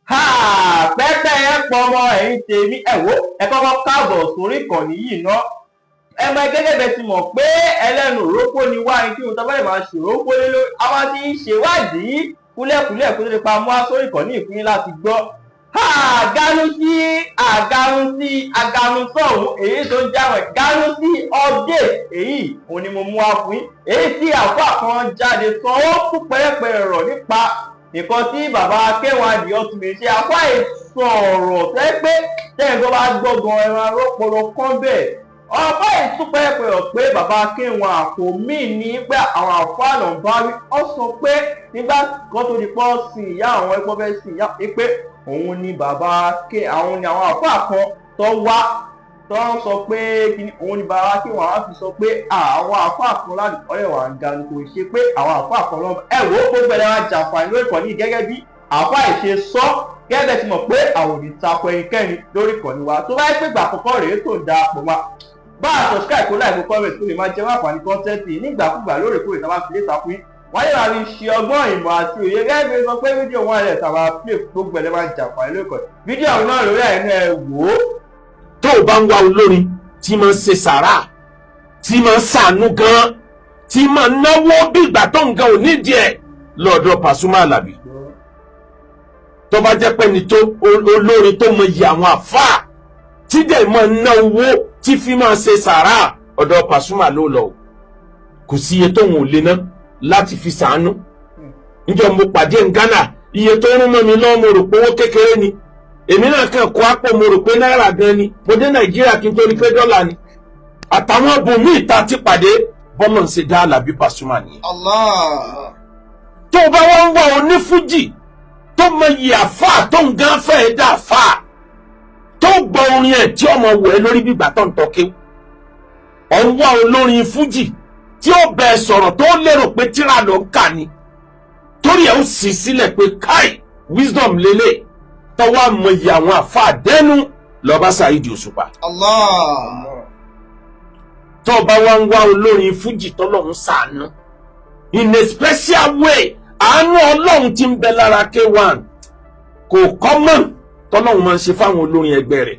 Pẹ́pẹ́ ẹ pọmọ ẹ̀yin tèmi, ẹ wò, ẹ kọ́kọ́ káàbọ̀ sórí ìkànnì yìí ná. Ẹ mọ gẹ́gẹ́ bẹ́ẹ̀ ti mọ̀ pé ẹlẹ́nu òrókó ni wá ní kí ohun tó bá lè máa ṣòrókó lé lórí, àwọn tí ń ṣèwádìí kúlẹ̀kúlẹ̀ kó tó lè pa mú wá sórí ìkànnì ìpín láti gbọ́. Ganusi Aganusi Aganusọ̀hún, èyí tó ń jáwé Ganusi update, èyí òun ni mo mú wá fún yín. Èyí tí àfáà kan jáde sọ, ó kú pẹ́rẹ́pẹ́rẹ́ rọ̀ nípa nǹkan tí bàbá K1 The Ultimate ṣe. Àfáà èso ọ̀rọ̀ tẹ́ pé tẹ́yìn tó bá gbọ́gan ẹran arọ́pọ̀lọ́ kán bẹ́ẹ̀. Ọ̀pá ìtú pẹ́rẹ́pẹ́rẹ́ pé bàbá K1 kò mí ní pé àwọn àfáà náà bá wí. Ó sọ pé nígbà kan tó di pọ́ sí ìyá àwọn ẹ̀kọ́ fẹ́ sí ìyá pé òun ni bàbá K, àwọn ni àwọn àfáà kan tó wá tó ń sọ pé kíni òun ni bàbá K1 á fi sọ pé àwọn àfáà kan láti ọ̀rẹ́ wà ń ga ni, kò ṣe pé àwọn àfáà kan lọ́mọ. Ẹ wò ó, gbogbo ẹ̀rọ ajàǹfààní lórí ìkànnì gẹ́gẹ́ bí àfáà ìṣe sọ. Gẹ́gẹ́ bẹ́ẹ̀ ti mọ̀ pé àwọn ò ní takò ẹnikẹ́ni lórí ìkànnì wa. Tó bá yẹ pé ìgbà àkọ́kọ́ rèé tó ń darapọ̀ wa, bá a subscribe, kó like, kó comment, kó lè máa jẹ́ àǹfààní content nígbàkúgbà lóòrèkóòrè tá a bá fi léta fún yín. Wọ́n yóò máa fi ṣe ọgbọ́n, ìmọ̀ àti òye. Gẹ́gẹ́ bí sọ pé fídíò wọn ẹ̀ tàbá play, gbogbo ẹ̀ lè máa jàǹfààní lórí ìkànnì. Fídíò ọ̀hún náà lórí àìní, ẹ̀ wò ó. Tó o bá ń wá olórin tí máa ń ṣe sàrà, tí máa ń ṣàánú gan, tí máa ń náwó bí ìgbà tó ń gan ò nídìí ẹ̀, lọ́dọ̀ Pasuma Alabi. Tó bá jẹ́ pé ní tó olórin tó mọ iye àwọn àfáà tí dẹ̀ máa ná owó tí fi máa ṣe sàrà, ọ̀dọ̀ Pasuma ló lọ. Kò sí iye tóun ò lè ná láti fi ṣàánú. Níjọ́ mo pàdé ní Ghana, iye tó rún mọ́ mi lọ́wọ́, mo rò pé owó kékeré ni. Èmi náà kàn kó àpò, mo rò pé náírà gan ni. Mo dé Nàìjíríà kí n tó rí pé dọ́là ni. Àtàwọn bòmí ìta ti pàdé, bọ́lọ̀ ń ṣe dá Àlàbí Pasuma nìyẹn. Allah. Tó o bá wọ́n ń wá onífújì tó mọ iye àfáà tó ń gán fẹ́ẹ́ dá àfáà, tó gbọ́ orin ẹ̀ tí ọmọ wẹ̀ lórí gbígbà tó ń tọ́kẹ́, ọ̀ ń wá olórin fújì tí ó bẹ sọ̀rọ̀ tó lérò pé tíra ló ń kà ni, torí ẹ̀ ó sì sílẹ̀ pé káì, wisdom lélẹ̀, tọ́wọ́ àmọ iye àwọn àfáà dẹ́nu lọ́ba Saheed Òṣùpá. Allah. Tó o bá wá ń wá olórin fújì tọ́lọ́run ṣàánú in a special way, àánú Ọlọ́run tí ń bẹ lára K1 kò common tọ́lọ́run máa ń ṣe fáwọn olórin ẹgbẹ́ rẹ̀,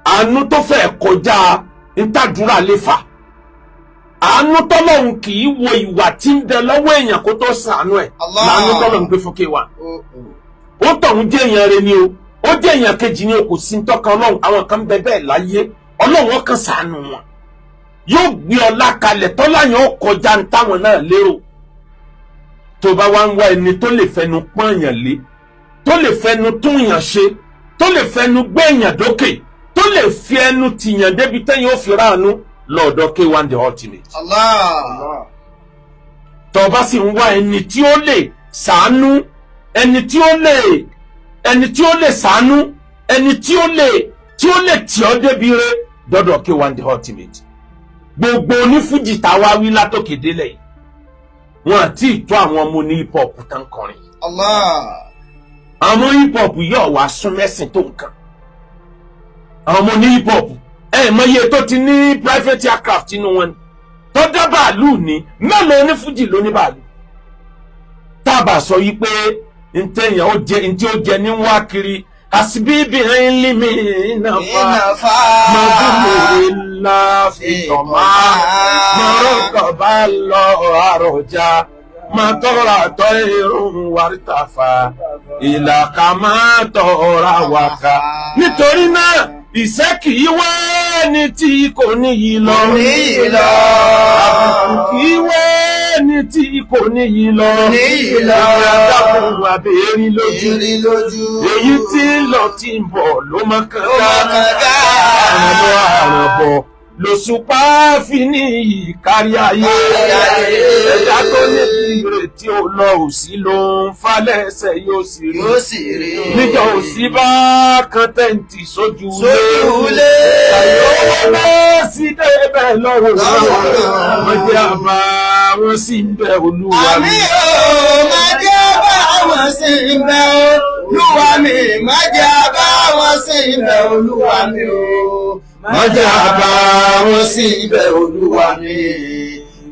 àánú tó fẹ́ kọjá ntàdúrà lè fà, àánú tọ́lọ́run kì í wo ìwà tí ń bẹ lọ́wọ́ èèyàn kó tó ṣàánú ẹ̀. Allah. Làánú tọ́lọ́run gbé fún K1. Oh, oh. Ó tọ̀hún jẹ́ èèyàn rẹ̀ ni o, ó jẹ́ èèyàn kejì ni o, kò sí ntọ́ka Ọlọ́run. Àwọn kan bẹ bẹ́ẹ̀ láyé, Ọlọ́run ọkàn ṣàánú wọn, yóò gbé ọlá kalẹ̀, tọ́lá yẹn ó kọjá ń táwọn náà lérò. Tó bá wá ń wá ẹni tó lè fẹnu pọ́n èèyàn lé, tó lè fẹnu tún èèyàn ṣe, tó lè fẹnu gbé èèyàn dókè, tó lè fi ẹnu tìyàn débi tẹ́yìn ó fi ráàánú, lọ́ọ̀dọ̀ K1 The Ultimate. Allah. Tó bá sì ń wá ẹni tí ó lè ṣàánú, ẹni tí ó lè ṣàánú, ẹni tí ó lè tì ọ́ débi rẹ̀, dọ́dọ̀ K1 The Ultimate. Gbogbo onífújì táwa wí látòkè délẹ̀ yìí, wọn àti ìtọ́ àwọn ọmọ ní hip hop tán kọrin. Allah. Àwọn hip hop yóò wá sún mẹ́sìn tó nǹkan. Àwọn ọmọ ní hip hop, ẹ mọ iye tó ti ní private aircraft inú wọn ni, tó dá bàálù ní mélòó? Ní fújì ló ní bàálù. Tá a bá sọ yìí pé ntẹ̀yìn ó jẹ, ntí ó jẹ ní wá kiri àsìbíbi ńlímì nàfà Ìnàfà. mọ̀dúnmọ̀rẹ́ ńlá fi tọ̀mọ́ mọ̀rọ̀kọ̀ lọ àròjà mọ̀tọ́ra tọ́ irun wàrítàfà ìlàkà máa tọ́ra wàkà. Nítorí náà, ìṣẹ́ kì í wá ní tí kò níyì lọ. Níyì lọ. Àbùkù kì í wá ní tí kò níyì lọ. Níyì lọ. Ìyá dákun àbẹ̀rí lójú. Ìrì lójú. Èyí tí ń lọ tí ń bọ̀ ló mọ Ló mọ kànga. kànga. Àrànbọ̀ àrànbọ̀ lòṣùpá fi ní ìkárí ayé. Kárí ayé. Ẹ̀dá tó ní ìrètí ó lọ òsì ló ń falẹ̀ẹ́sẹ̀ yóò sì rí. Yóò sì rí. Níjọ òsì bá kan tẹ́ǹtì sójú Sójú ilé. Owó náà sì débẹ̀ lọ́wọ́. Lọ́wọ́. Wọ́n jẹ́ àbá wọn sì ń bẹ, Olúwa Àmì mi. o, má jẹ́ bá wọn sí ń bẹ Olúwa mi. Má jẹ́ bá wọn sí ń bẹ Olúwa mi o. Má jẹ́ àbá wọn sí ń bẹ, Olúwa mi.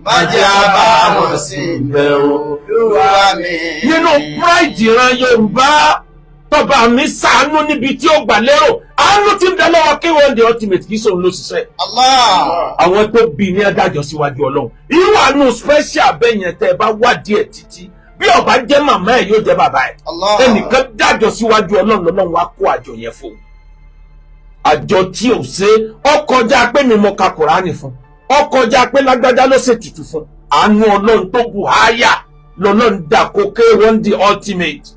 Má jẹ́ a bá wọn sí ibẹ̀ olúwa mi. Nínú pride ìran Yorùbá, tọba mi ṣàánú níbi tí ó gbà lérò, àánú tí ń bẹ lọ́wọ́ K1 The Ultimate, kì í sóun ló ṣiṣẹ́. Allah. Àwọn tó bí ní adájọ́ síwájú Ọlọ́run, irú àánú special bẹ́ẹ̀ yẹn, tẹ́ ẹ bá wádìí ẹ̀ títí, bí ó bá jẹ́ màmá ẹ̀, yóò jẹ́ bàbá ẹ̀. Allah. Ẹnìkan dájọ́ síwájú Ọlọ́run, lọ́lọ́run wá kó àjọ yẹn fún un. Àjọ tí ò ṣe ó kọjá pé mi mo ka Kùránì fún, ó kọjá pé lágbájá ló ṣètùtù fún. Àánú Ọlọ́run tó bù háyà lọ́lọ́run dà kó K1 The Ultimate.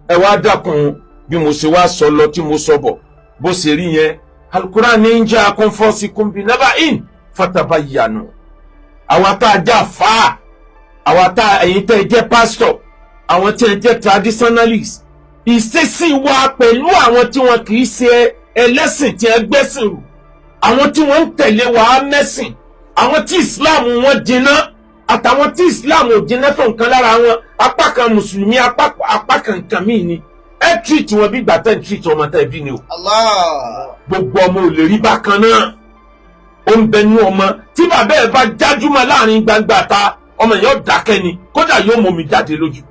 Ẹ wá dákun, bí mo ṣe wá sọ lọ tí mo sọ bọ̀, bó ṣe rí yẹn, Alukurani ń jẹ́ akọ́nfọ́sí kúnbi naba'in fatabayyanu. Àwa tá a já fa, àwa tá ẹ̀yin tẹ́ ẹ jẹ́ pásítọ̀, àwọn tí ẹ jẹ́ traditionalist, ìṣesí wa pẹ̀lú àwọn tí wọn kì í ṣe ẹlẹ́sìn, tí ẹ gbẹ́sìn rù, àwọn tí wọ́n ń tẹ̀lé wa mẹ́sìn, àwọn tí Islam wọn jiná àtàwọn tí Islam ò jiná tó nǹkan lára wọn, apá kan mùsùlùmí, apá kan nǹkan míì ni, ẹ treat wọn bí gbàtẹ́ ń treat ọmọ tẹ́ bí ni o. Allah. Gbogbo ọmọ ò lè rí bákan náà. Ó ń bẹnu ọmọ tí bàbá ẹ bá jájúmọ́ láàrin gbangba ta, ọmọ yẹn ó dákẹ́ ni, kódà yóò mọmi jáde lójú.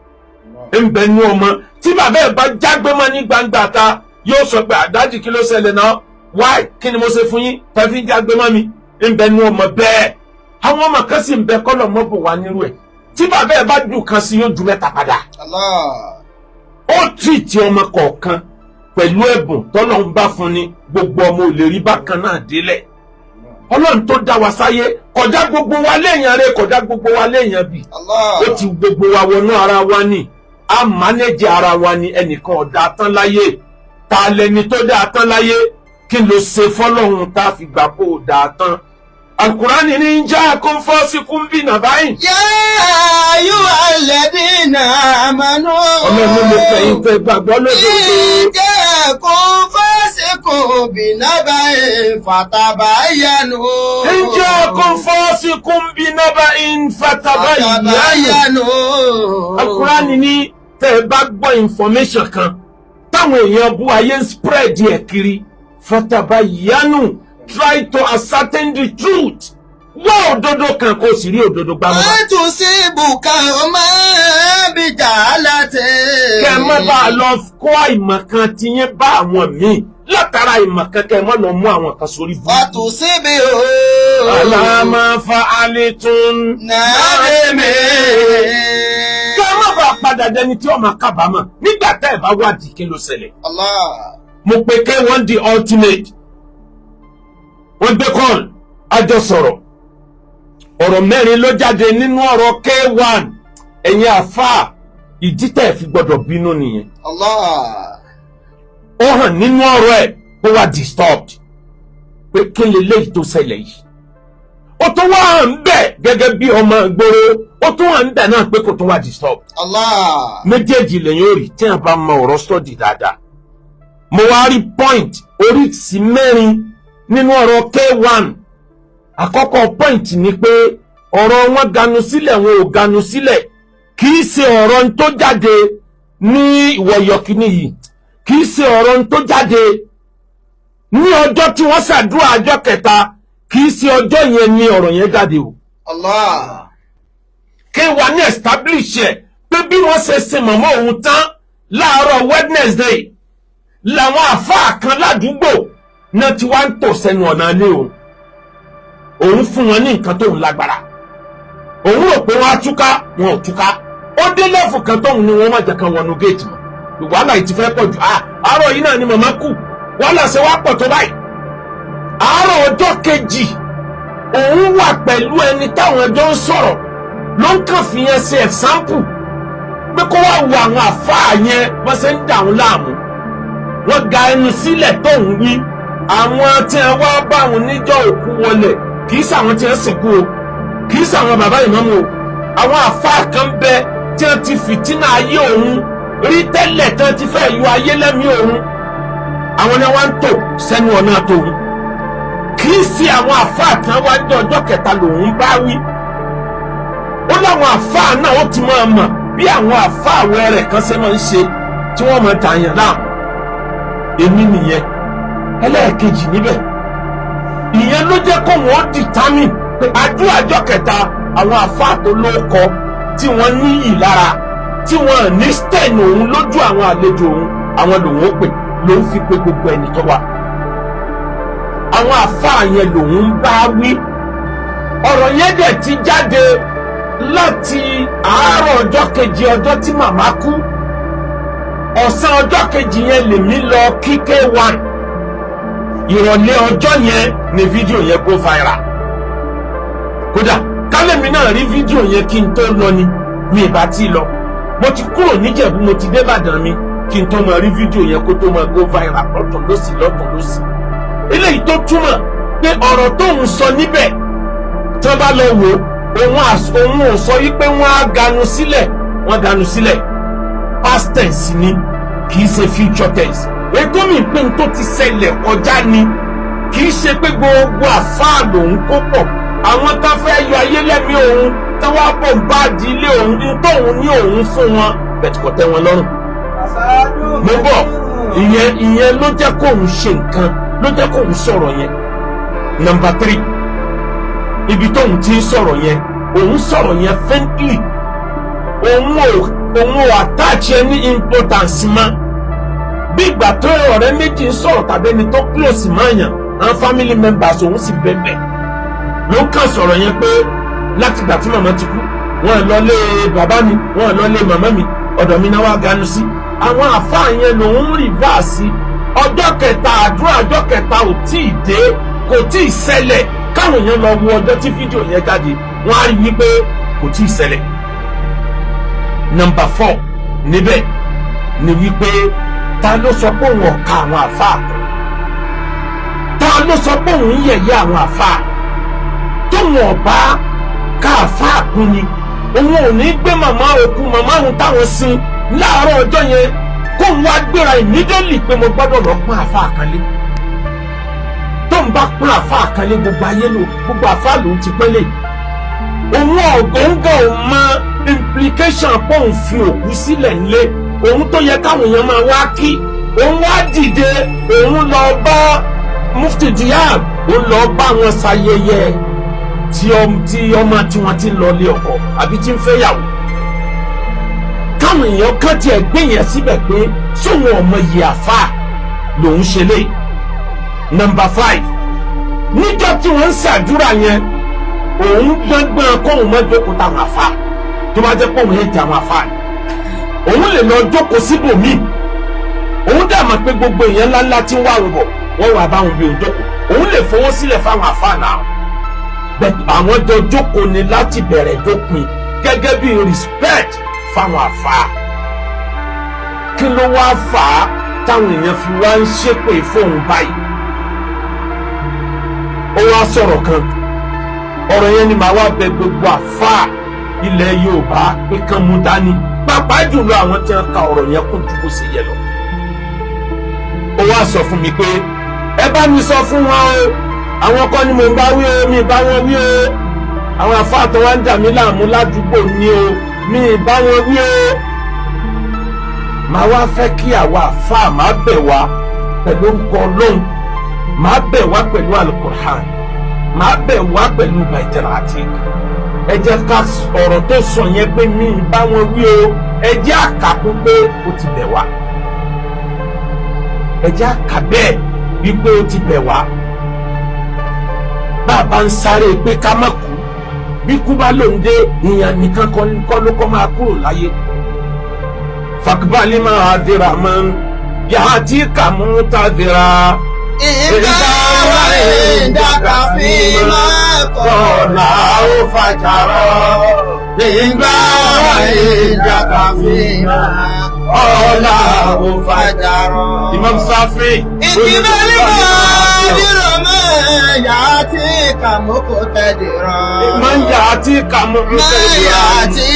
Ń bẹnu ọmọ tí bàbá ẹ bá jágbé mọ́ ní gbangba ta, yóò sọ pé, "Àdájì, kí ló ṣẹlẹ̀ náà? Why? Kí ni mo ṣe fún yín tẹ́ fi ń jágbé mọ́ mi?" Ń bẹnu ọmọ bẹ́ẹ̀. Àwọn ọmọ kan sì ń bẹ, kọ́lọ̀ mọ́bò wá nírú ẹ̀, tí bàbá ẹ bá jù kan sí, yóò ju mẹ́ta padà. Allah. Ó treat ọmọ kọ̀ọ̀kan pẹ̀lú ẹ̀bùn tọ́lọ́run bá fún ni. Gbogbo ọmọ ò lè rí bákan náà délẹ̀. Ọlọ́run tó dá wa sáyé kọjá gbogbo wa léèyàn rẹ, kọjá gbogbo wa léèyàn bì. Allah. Ó ti gbogbo wa wọnú ara wa ni, a manage ara wa ni. Ẹnìkan ọ̀dà tán láyé. Ta lẹni tó dáa tán láyé? Kí ló ṣe fọlọ́run tá a fi gbà kó o dáa tán? Alukurani ní ń já kó fọ́síkún bí nàbáyìn. يا أيها الذين آمنوا. Ọlọ́run ló fẹ̀yìn tẹ́ gbàgbọ́ lódodo. إن جاءكم فاسق بنبأ فتبينوا. Ń jẹ́ kó fọ́síkún bí nàbáyìn fatabayyanu. فتبينوا. Alukurani ní tẹ́ ẹ bá gbọ́ information kan táwọn èèyàn bú ayé ń spread ẹ̀ kiri, fatabayyanu, try to ascertain the truth. Wá òdodo kan, kó o sì rí òdodo gbámú. أن تصيبوا قوما بجهالة. Kẹ́ ẹ má bàa lọ kó àìmọ̀ kan tiyín bá àwọn míì látara ìmọ̀ kan, kẹ́ ẹ má lọ mú àwọn kan sórí bú. فتصبحوا على ما فعلتم نادمين. Kẹ́ ẹ má bàa padà dẹni tí ó máa kábàámọ̀ nígbà tá ẹ bá wádìí kí ló ṣẹlẹ̀. Allah. Mo pe K1 The Ultimate, wọ́n gbé call, àjọ sọ̀rọ̀. Ọ̀rọ̀ mẹ́rin ló jáde nínú ọ̀rọ̀ K1. Ẹ̀yin àfáà, ìdí tẹ̀ fi gbọ́dọ̀ bínú nìyẹn. Allah. Ó hàn nínú ọ̀rọ̀ ẹ̀ kó wá disturbed pé kí lè léyìí tó ṣẹlẹ̀ yìí. Ó tún wá hàn bẹ́ẹ̀ gẹ́gẹ́ bí ọmọ ìgboro, ó tún hàn bẹ́ẹ̀ náà pé kò tún wá disturbed. Allah. Méjèèjì lẹ́yìn ó rí tí a bá mọ ọ̀rọ̀ study dáadáa. Mo wá rí point oríṣi mẹ́rin nínú ọ̀rọ̀ K1. Àkọ́kọ́ point ni pé ọ̀rọ̀ wọn ganu sílẹ̀, wọn ò ganu sílẹ̀, kì í ṣe ọ̀rọ̀ tó jáde ní ìwọ̀yọ̀ kìíní yìí, kì í ṣe ọ̀rọ̀ tó jáde ní ọjọ́ tí wọ́n ṣàdúrà ọjọ́ kẹta, kì í ṣe ọjọ́ yẹn ni ọ̀rọ̀ yẹn jáde o. Allah. K1 ní establish ẹ̀ pé bí wọ́n ṣe sin màmá òun tán láàárọ̀ Wednesday làwọn àfáà kan ládùúgbò náà ti wá ń tò sẹ́nu ọ̀nà ilé òun. Òun fún wọn ní nǹkan tóun lágbára, òun rò pé wọ́n á túká, wọn ò túká. Ó dé level kan tóun ni wọ́n má jẹ́ kan wọnú géètì mọ́. Wàhálà yìí ti fẹ́ pọ̀ jù. Àárọ̀ yìí náà ni màmá kú, wàhálà ṣe wá pọ̀ tó báyìí? Àárọ̀ ọjọ́ kejì, òun wà pẹ̀lú ẹni táwọn ẹjọ́ ń sọ̀rọ̀, ló ń kàn fi yẹn ṣe example pé kó wá wo àwọn àfáà yẹn, wọ́n ṣe ń dà wọ́n láàmú. Wọ́n ga ẹnu sílẹ̀ tó ń wí. Àwọn tí wọ́n wá bá àwọn níjọ́ òkú wọlé, kì í ṣàwọn tí wọ́n sìnkú o, kì í ṣàwọn bàbá ìmáàmù o. Àwọn àfáà kan bẹ tí wọ́n ti fìtínà ayé òun rí tẹ́lẹ̀, tí wọ́n ti fẹ́ yọ ayé lẹ́mìí òun. Àwọn ni wọ́n ń tò sẹ́nu ọ̀nà tòun. Kì í ṣe àwọn àfáà tí wọ́n wá ní ọjọ́ kẹta lòun bá wí. Ó láwọn àfáà náà, ó ti máa mọ̀ bí àwọn àfáà wẹ́rẹ̀ kan ṣe máa ń ṣe tí wọ́n máa dàyàn láàmú. Èmi nìyẹn. Ẹlẹ́ẹ̀kejì níbẹ̀, ìyẹn ló jẹ́ kó wọ́n determine pé àdúrà ọjọ́ kẹta Àwọn àfáà tó lóko tí wọ́n níyì lára, tí wọ́n ní stain òun lójú àwọn àlejò òun, àwọn lòun ó pè. Lòun fi pé gbogbo ẹni tó wà, àwọn àfáà yẹn lòun ń bá wí. Ọ̀rọ̀ yẹn dẹ̀ ti jáde láti àárọ̀ ọjọ́ kejì, ọjọ́ tí màmá kú. Ọ̀sán ọjọ́ kejì yẹn lèmi lọ kí K1. Ìrọ̀lẹ́ ọjọ́ yẹn ni fídíò yẹn go viral. Kódà kálẹ̀mí náà rí fídíò yẹn kí n tó lọ ni, mi ìbá tí lọ. Mo ti kúrò níjẹ̀bú, mo ti dé Ìbàdàn mi kí n tó máa rí fídíò yẹn kó tó máa go viral lọ́tún lọ́sì, lọ́tún lọ́sì. Eléyìí tó túmọ̀ pé ọ̀rọ̀ tó ń sọ níbẹ̀, tí wọ́n bá lọ wò ó, òun ò sọ wípé wọ́n á ganu sílẹ̀. Wọ́n ganu sílẹ̀, past tense ni, kì í ṣe future tense. Ètò mi pé n tó ti ṣẹlẹ̀ kọjá ni. Kì í ṣe pé gbogbo àfáà lòun kó pọ̀. Àwọn tá fẹ́ yọ ayé lẹ́mí òun, tá wá bọ̀ bá di ilé òun ní tóun ní òun fún wọn bẹ̀tẹ̀, kò tẹ́ wọn lọ́rùn. Mo bọ̀. Ìyẹn ló jẹ́ kóun ṣe nǹkan, ló jẹ́ kóun sọ̀rọ̀ yẹn. Number three, ibi tóun ti ń sọ̀rọ̀ yẹn, òun sọ̀rọ̀ yẹn faintly. Òun ò attach any importance mọ́, bí ìgbà tó ọ̀rẹ́ méjì ń sọ̀rọ̀ tàbí ẹni tó close mọ́ yàn. Àwọn family members òun sì bẹ̀bẹ̀. Ló ń kàn sọ̀rọ̀ yẹn pé látìgbà tí màmá ti kú, wọ́n lọ lé bàbá mi, wọ́n lọ lé màmá mi, ọ̀dọ̀ mi náà wá ganu sí. Àwọn àfáà yẹn lòun ń reverse. Ọjọ́ kẹta àdúrà, ọjọ́ kẹta ò tí ì dé, kò tí ì ṣẹlẹ̀. Káwọn èèyàn lọ wo ọjọ́ tí fídíò yẹn jáde, wọ́n á rí wípé kò tí ì ṣẹlẹ̀. Number four níbẹ̀ ni wípé, ta ló sọ pé òun ọ̀ka àwọn àfáà kan? Ta ló sọ pé òun yẹ̀yẹ́ àwọn àfáà? Tóun ọ̀bá ká àfáà kún ni, òun ò ní gbé màmá, òkú màmá òun táwọn sin láàárọ̀ ọjọ́ yẹn, kóun wá gbéra immediately pé mo gbọ́dọ̀ lọ pọ́n àfáà kan lé. Tóun bá pọ́n àfáà kan lé, gbogbo ayé ló, gbogbo àfáà lòun ti pọ́n lé. Òun ọ̀gọ́ngàn ò mọ implication pé òun fi òkú sílẹ̀ nílé òun tó yẹ káwọn èèyàn máa wá kí. Òun wá dìde, òun lọ bá Mufti Diab, òun lọ bá wọn ṣayẹyẹ tí ọmọ tí wọ́n ti ń lọ ilé ọkọ àbí tí ń fẹ́yàwó. Káwọn èèyàn kan tiẹ̀ gbé yẹn síbẹ̀ pé sóun ọmọ yìí àfà lòun ṣe lé. Number five, níjọ́ tí wọ́n ń ṣàdúrà yẹn, òun gbọ́ngbọ́n kóun má jókòó táwọn àfà. Tó bá jẹ́ pé òun hate àwọn àfà ni, òun lè lọ jókòó síbòmíì. Òun dà mọ̀ pé gbogbo èèyàn ńláńlá tí ń wá òun bọ̀, wọ́n wà báwọn bí òun jókòó. Òun lè fowó sílẹ̀ fáwọn àfà náà bẹ́ẹ̀. Àwọn jọ jókòó ni láti bẹ̀rẹ̀ dópin, gẹ́gẹ́ bí respect fáwọn àfà. Kí ló wá fà á táwọn èèyàn fi wá ń ṣépè fóun báyìí? Ó wá sọ̀rọ̀ kan. Ọ̀rọ̀ yẹn ni màá wá bẹ gbogbo àfáà ilẹ̀ Yorùbá pé kán mú dání, pàápàá jùlọ àwọn tí wọ́n ka ọ̀rọ̀ yẹn kún ju bó ṣe yẹ lọ. Ó wá sọ fún mi pé ẹ bá mi sọ fún wọn o, àwọn kọ́ ni mò ń bá wí o, mi bá wọn wí o. Àwọn àfáà tó wá ń dà mí láàmú ládùúgbò ni o, mi bá wọn wí o. Màá wá fẹ́ kí àwa àfáà máa bẹ̀ wá pẹ̀lú orúkọ Ọlọ́run, máa bẹ̀ wá pẹ̀lú Alukur'an, máa bẹ̀ wá pẹ̀lú Baitelatik. Ẹ jẹ́ ká ọ̀rọ̀ tó sọ yẹn pé mi bá wọn wí o, ẹ jẹ́ àkàkún pé ó ti bẹ̀ wá. Ẹ jẹ́ àkà bẹ́ẹ̀ wípé ó ti bẹ̀ wá. Bàbá ń sáré pé ká má kú, bí kú bá lòun dé, ìyẹn nìkan kọ́ ló kọ́ máa kúrò láyé. Fakbali máa dira mọ́ yàtí kàmú tàdira. Ìgbà wà ìdàkà fi máa Kọ̀ọ̀lá ó fàjàrọ̀. Ìgbà wà ìdàkà fi máa Ọ̀la ó fàjàrọ̀. fàjàrọ̀. Imam Safi. Ìdíbẹ̀lì máa dìrọ̀ mọ́ yà á tí kàmú kò tẹ̀dìrọ̀. Máa ń yà á tí kàmú Máa yà á tí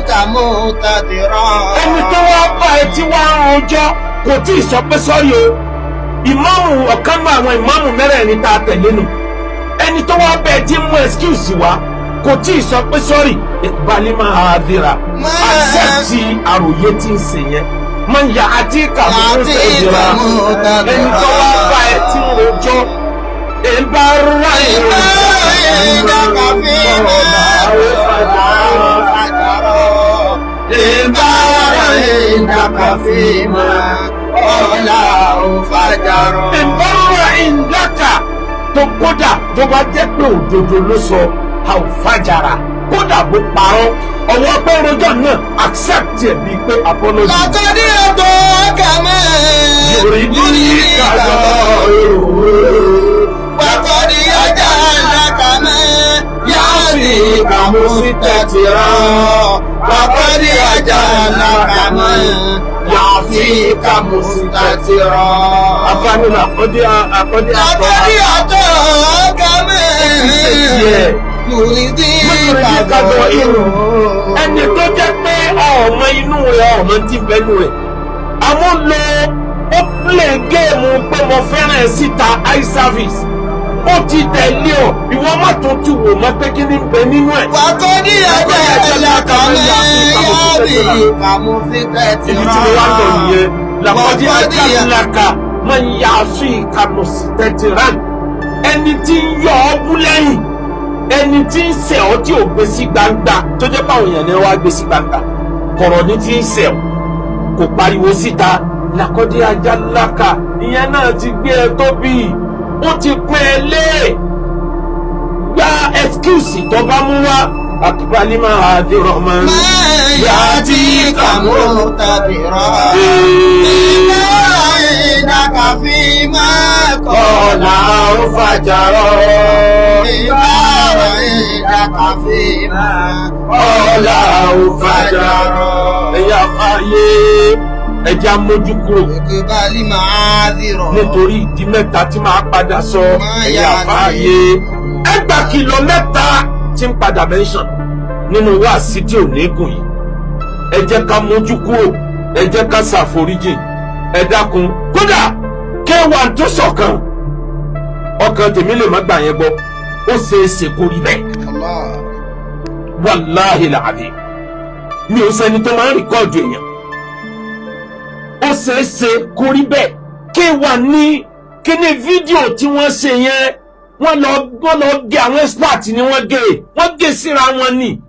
kàmú tẹ̀dìrọ̀. Ẹni tó wá bá ẹ tí wá ń rojọ́ kò tí ì sọ pé sorry o. Ìmáàmù, ọ̀kan náà àwọn ìmáàmù mẹ́rẹ̀ẹ̀rin tá a tẹ̀lé nù. Ẹni tó wá bá ẹ tí ń mú excuse wá kò tí ì sọ pé sorry. Ìbálí máa dira. Accept àròyé tí ń ṣe yẹn. Máa ń yà á tí kàmú Àti tẹ̀dìrọ̀. kàmú tẹ̀dìrọ̀. Ẹni tó wá bá ẹ tí ń rojọ́. Ìbára Ìgbà ìrìn. عندك فيما قال فجرا إنبار عندك فيما قال فجرا Ìbára ìdáka tó kódà tó bá jẹ́ pé òdodo ló sọ, a ò fàjàrà, kódà bó parọ́, ọwọ́ pé rojọ́ náà accept ẹ̀ bíi pé apology. لقد أعطاك ما يرضيك غيره وقد يجعلك ما يعصيك مستترا وقد يجعلك ما يعصيك مستترا Afáàní làkọ́dé àkọ́dé àtọ́ لقد أعطاك ما tiẹ̀. يرضيك غيره. Ẹni tó jẹ́ pé ọmọ inú rẹ̀, ọmọ tí ń bẹnu rẹ̀, àwọn lo ó play géèmù pé mo fẹ́ràn ẹ̀ síta eye service, ó ti tẹ̀lé ọ, ìwọ má tún ti wò mọ́ pé kí ni ń bẹ nínú ẹ̀. وقد يجعلك ما يعصيك مستترا. Ibi tí mo wá lọ nìyẹn. Làkọ́dé ajáàláka máa ń ya aṣọ ìkànnì tẹ̀tìrán, ẹni tí ń yọ ọ́ bú lẹ́yìn, ẹni tí ń ṣẹ̀ ọ́ tí ò gbé sí gbangba, tó jẹ́ báwọn èèyàn ni wọ́n á gbé sí gbangba, kọ̀rọ̀ ní tí ń ṣẹ̀ ọ́ kò pariwo síta. Làkọ́dé ajáàláka ìyẹn náà ti gbé ẹ tóbi, ó ti pín ẹ lé, gba excuse tó bá mú wá àkùbálí máa ha dé rọmọ. ما يأتيك مقتدرا إلا عندك فيما قال Ọ̀nà àrùfàjàrọ̀. إلا عندك فيما قال Ọ̀là àrùfàjàrọ̀. Ẹ̀yà fàyè ẹja mójú kúrò اقبل معاذرا nítorí ìdí mẹ́ta tí màá padà sọ. Ẹ̀yà fàyè ẹgbà kìlọ̀ mẹ́ta tí ń padà mention nínú wáàsí tí ò ní gùn yìí. Ẹ jẹ́ ká mójú kúrò, ẹ jẹ́ ká ṣàforíjì, ẹ dákun. Kódà K1 tó sọ̀kan, ọkàn tèmi lè má gbà yẹn gbọ́, ó ṣeé ṣe kó rí bẹ́ẹ̀. الله. Wàláhì làbí mi ò sẹ́ni tó máa ń record èèyàn, ó ṣeé ṣe kó rí bẹ́ẹ̀. K1 ní kíní fídíò tí wọ́n ṣe yẹn, wọ́n lọ gé, àwọn expert ni wọ́n gé, wọ́n gé síra wọn ni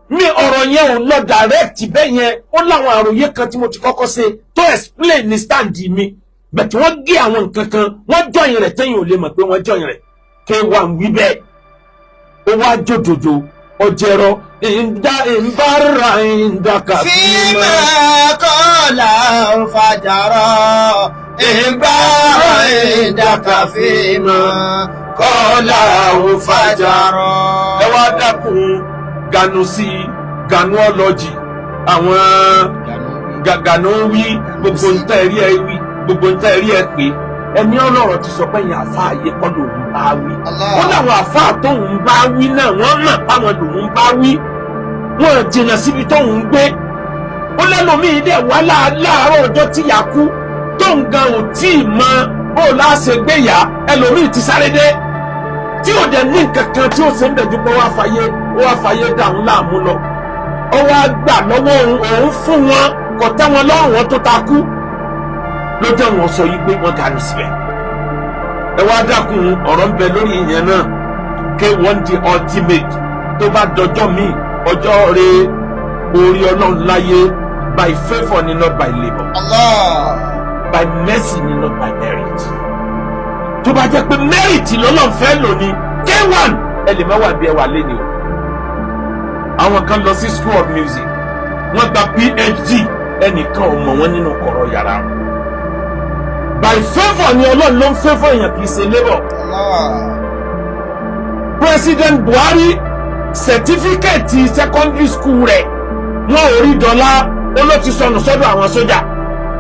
mi. Ọ̀rọ̀ yẹn ò lọ direct bẹ́ẹ̀ yẹn. Ó láwọn àròyé kan tí mo ti kọ́kọ́ ṣe tó explain ní stand mi bẹ̀tí wọ́n gé àwọn nǹkan kan, wọ́n join rẹ̀ tẹ́yìn ò lè mọ̀ pé wọ́n join rẹ̀. K1 wí bẹ́ẹ̀, ó wá jódodo ọjẹrọ ìdá ìbára ìdàkà. فيما قال فجرا إنبار عندك فيما قال فجرا. Ẹ wá dákun, ganu sí ganuọlọjì, àwọn gàgànà wí gbogbo ń tẹ́ rí ẹ wí, gbogbo ń tẹ́ rí ẹ pé ẹni ọlọ́rọ̀ ti sọ pé yẹn àfa àyè kọ́ lòun bá wí. Ó láwọn àfa tóun bá wí náà, wọ́n mọ̀ páwọn lòun bá wí, wọ́n jìnnà síbi tóun gbé. Ó lẹ́lòmíì dẹ̀ wá láàárọ̀ ọjọ́ tí yà kú, tóun gan ò tí ì mọ bó o láṣẹ gbé yá, ẹlòmíì ti sáré dé tí ò dẹ̀ ní nǹkan kan tí ó ṣe ń bẹ̀ ju pé wá fàyè dàrún láàmú lọ. Ó wá gbà lọ́wọ́ òun, òun fún wọn, kò tẹ́ wọn lọ́rùn, wọn tó ta kú ló jẹ́ wọn sọ yìí pé wọ́n dànù síbẹ̀. Ẹ wá dákun, ọ̀rọ̀ ń bẹ lórí ìyẹn náà. K1 the Ultimate, tó bá dọjọ́ míì, ọjọ́ rẹ orí ọlọ́run láyé, by favour ni, not by labour. Allah. By mercy ni, not by merit. Tó bá jẹ́ pé merit lọ́lọ́run fẹ́ lò ní, K1 ẹ lè má wà bí ẹ wà lẹ́ni o. Àwọn kan lọ sí school of music, wọ́n gba PhD, ẹnìkan ò mọ̀ wọ́n nínú kọ̀rọ̀ yàrá. By favour ni, ọlọ́run ló ń favour èèyàn, kì í ṣe labour. Allah. President Buhari, certificate secondary school rẹ̀, wọn ò rí dọ́là, ó ló ti sọnù sọ́dọ̀ àwọn sójà.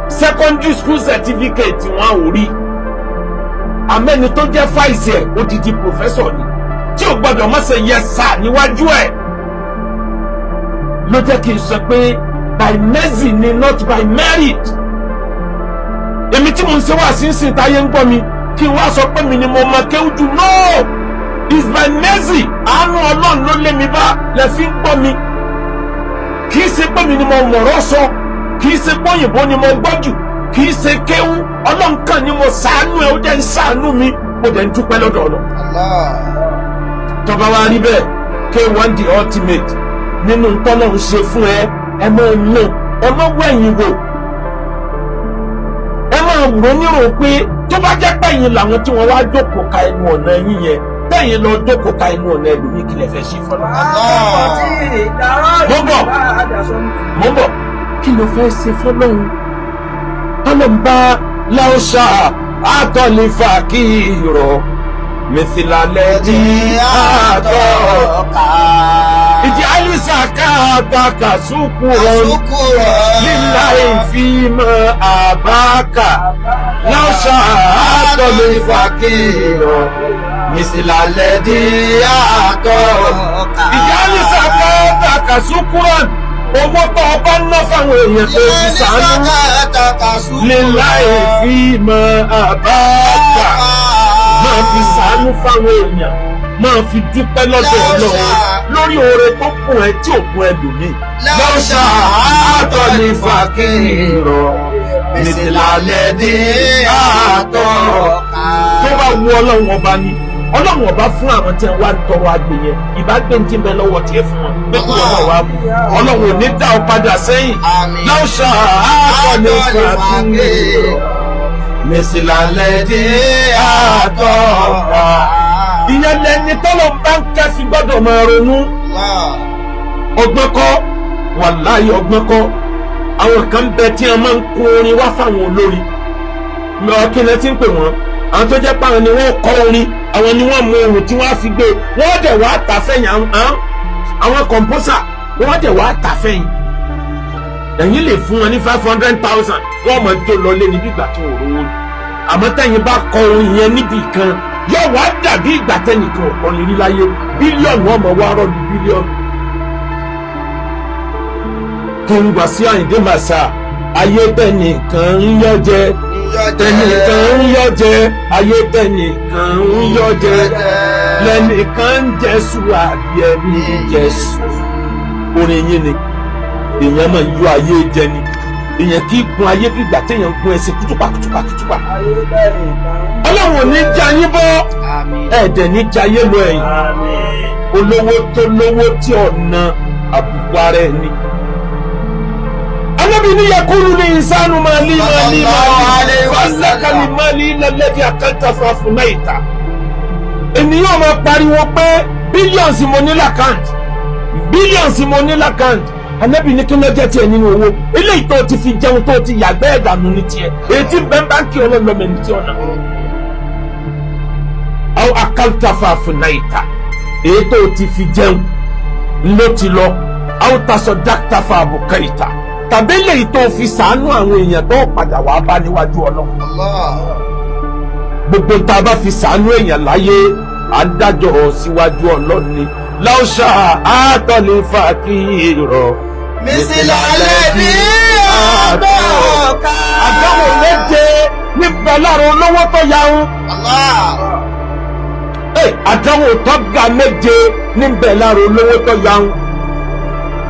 Secondary school certificate wọn ò rí. Amẹ́ni tó jẹ́ vice ẹ̀, odidi professor ni, tí ò gbọ́dọ̀ má ṣe yes sir níwájú ẹ̀. Ló jẹ́ kí n sọ pé by mercy ni, not by merit. Èmi tí mo ń ṣe wá sí ń sìn táyé ń gbọ́ mi, kí n wá sọ pé mi ni mo mọ kéwú jù, no, it's by mercy. Àánú ọlọ́run ló lé mi bá lẹ fi ń gbọ́ mi. Kì í ṣe pé mi ni mo mọ̀rọ̀ sọ, kì í ṣe pé òyìnbó ni mo gbọ́ jù, kì í ṣe kéwú. Ọlọ́run kan ni mo ṣàánú ẹ, ó jẹ́ ń ṣàánú mi, mo dẹ̀ ń dúpẹ́ lọ́dọ̀ ọ̀nà. Allah. Tó bá wá rí bẹ́ẹ̀, K1 the ultimate nínú tọ́lọ̀ ń ṣe fún ẹ, ẹ máa ná, ẹ máa wẹ̀yìn wò, ẹ máa rò nírò pé tó bá jẹ́ pẹ̀yìn làwọn tí wọ́n wá jókòó ka ẹnu ọ̀nà yín yẹn, tẹ̀yìn lọ jókòó ka ẹnu ọ̀nà ẹlòmíì, kí lẹ fẹ́ ṣe fọlọ́. Mo bọ̀, mo bọ̀, kí ló fẹ́ ṣe fọlọ́hún? Tọ́lọ̀ ń bá láwùsà àtọ̀lífà kí rọ̀ mẹsìlálẹ̀ di àtọ̀ ìdí alisa káàtàkà sùkúrọ̀ lílá ìfimọ̀ àbáka láwùsà àtọ̀lífà kí rọ̀ mẹsìlálẹ̀ di àtọ̀ ìdí alisa káàtàkà sùkúrọ̀. Owó tó o bá ná fáwọn èèyàn tó fi sàánú, lílá ìfimọ̀ àbáka, máa fi sàánú fáwọn èèyàn, máa fi dúpẹ́ lọ́dọ̀ Ọlọ́run lórí oore tó kún ẹ tí ò kún ẹ lòmíì. Lọ́sà àtọ̀lì fàkìrọ̀ mìsìlálẹ̀ dé àtọ̀. Tó bá wu Ọlọ́run ọba ni, Ọlọ́run ọba fún àwọn tí wọ́n wá ń tọrọ àgbè yẹn, ìbá gbé ní tí ń bẹ lọ́wọ́ tiẹ̀ fún wọn pé kí wọ́n náà wá mú. Ọlọ́run ò ní dá ọ padà sẹ́yìn. Lọ́sà àtọ̀lì fàkìrọ̀ mìsìlálẹ̀ dé àtọ̀. Ìyẹn lẹni tọ́lọ̀ bá ń kẹ́sì gbọ́dọ̀ máa ronú. Ọgbọ́n kọ́, wàláyé ọgbọ́n kọ́. Àwọn kan bẹ tí wọ́n máa ń kó orin wá fáwọn olórin. Kí ni ti ń pè wọ́n? Àwọn tó jẹ́ pé àwọn ni wọ́n kọ́ orin, àwọn ni wọ́n mú ohun tí wọ́n á fi gbé, wọ́n dẹ̀ wá tà fẹ́yìn. Àwọn kọ̀ǹpọ́sà, wọ́n dẹ̀ wá tà fẹ́yìn. Ẹ̀yin lè fún wọn ní 500,000, wọ́n mọ̀ jó lọ lé níbi ìgbà tó rówó ni. Àmọ́ tẹ̀yin bá kọ orin yẹn níbì kan, yóò wá dàbí ìgbà tẹ́nìkan ò kọ́ni rí láyé. Bílíọ̀nù ọmọ wa rọ́ọ̀lù bílíọ̀nù. Kí n gbà sí Àyìndé Màsà, ayé tẹnìkan ń yọ jẹ, tẹnìkan ń yọ jẹ, ayé tẹnìkan ń yọ jẹ, lẹnìkan ń jẹsù àbí ẹni jẹsù. Orin yín ni èèyàn máa ń yọ ayé jẹ ni. Èèyàn kì í gun ayé bí ìgbà téèyàn ń gun ẹsẹ̀ kútùpà kútùpà kútùpà. Ọlọ́run ò ní já yín bọ́, ẹ̀ẹ́dẹ̀ ní jayé lọ ẹ̀yìn. Olówó tó lówó tí ọ̀nà àbùkù ara ẹni. Anábì ní yakulu ní ìsánú máa lí máa lí máa lí fásákàlì máa lí lẹ́lẹ́dí àkàntà fàfún náà ìta. Ènìyàn máa pariwo pé billions mo ní l'account, billions mo ní l'account. Anábì ní kí ló jẹ́ tiẹ̀ nínú owó eléyìí tó ti fi jẹun, tó ti yàgbẹ́ ẹ̀dànù ní tiẹ̀, èyí tí bẹ́ẹ̀ báńkì ọlọ́lọ́mọ ní tí ọ̀nà. Àwọn àkàntà fàfún náà ìta, èyí tó ti fi jẹun ló ti lọ. Àwọn tasọ dákítà fa àbùkà ìta, tàbí lèyí tó fi sàánú àwọn èèyàn tó padà wàá bá níwájú Ọlọ́run. Gbogbo tá a bá fi sàánú èèyàn láyé, à ń dájọ́ síwájú Ọlọ́run ni. Láwùsà àtọ̀lé fàkìrọ̀ mísìlálẹ̀ ní àbọ̀ká. Àdáwò méje níbẹ̀ lára olówó tó yahun. Àdáwò tó ga méje níbẹ̀ lára olówó tó yahun.